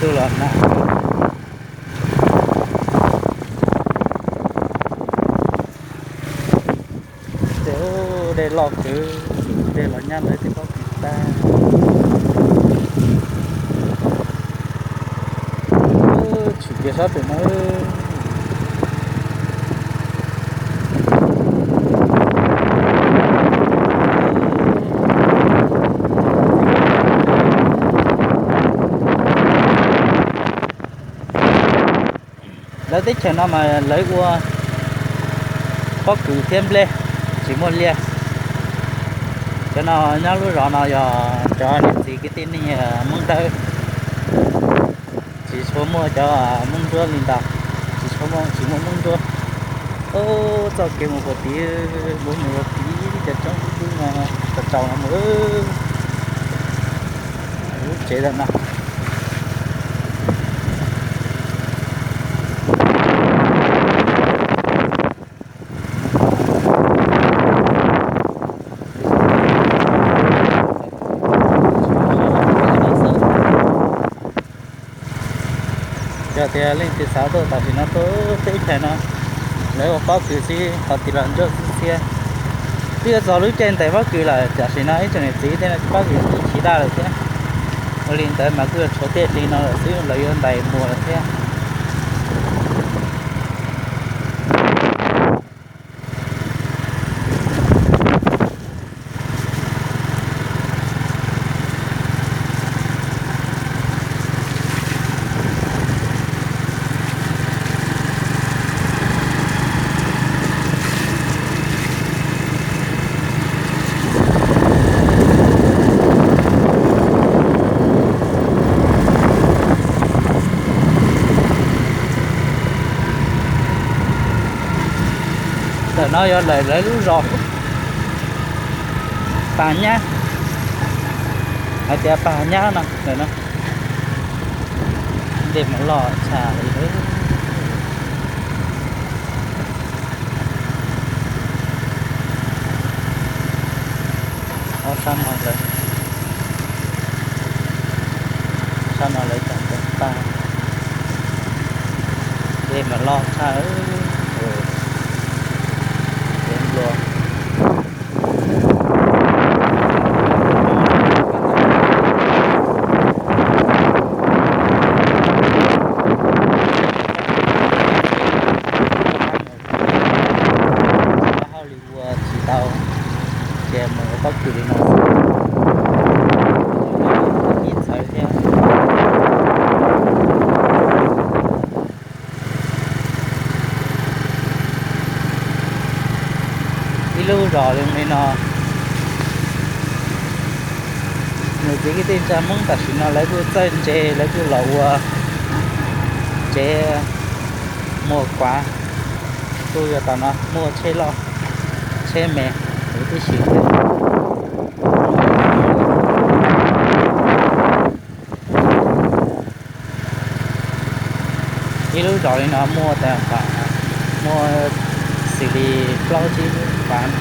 Tus los nag. Ces dej loj kwv, dej los nyab lawv tej pob kws tag. Tshwm kiag sab pem no. Lawv teb chaws no mas lawv ua pob kws thiab nplej, tsis muaj liaj. Cov no nyob lub zos no yog cov niam txiv kwv tij neej Hmoob Dawb, tsis tshua muaj cov Hmoob Nruab li ntawd, tsis tshua muaj, tsis muaj Hmoob Nruab. Ub, txoj kev mus puag tid, mus mus puag tid cov tsob dub dub no, tsaus tsaus no mus lub tsev lawm no. Yog tias leej twg xav tuaj tam sim no tuaj teb chaws no, lawv ua pob kws xwb ho tis los ntsuab xwb thiab. Twb yuav txog lub caij ntais pob kws lawm, tam sim no ib tsoom niam txiv tej no pob kws twb chiv daj lawm thiab. Ua li ntawd mas kuj yuav tshuav tiaj li no lawm xwb, lawv yuav ntais muag lawm thiab. Ntawm no yog lawv lub zos Pag Nyab, hais tias Pag Nyab no ntawm no. Dej mas loj tshaj li. Ob sab no lawv, sab no lawv cov tau tag. Dej mas loj tshaj. Dej nplua. Hauj lwm ua tsis tau, ces mus ua pob kws li no xwb. Ib txhawv thiab. Ib lub zos li no, nws txiv kwv tij neej tsa Hmoob tam sim no lawv kuj txawj ntse, lawv kuj los ua tsev muag quav, kuj yog tom no muaj tsheb loj tsheb me huv tib si. Ib lub zos li no muaj tas, muaj xws li plaub tsib lub pas.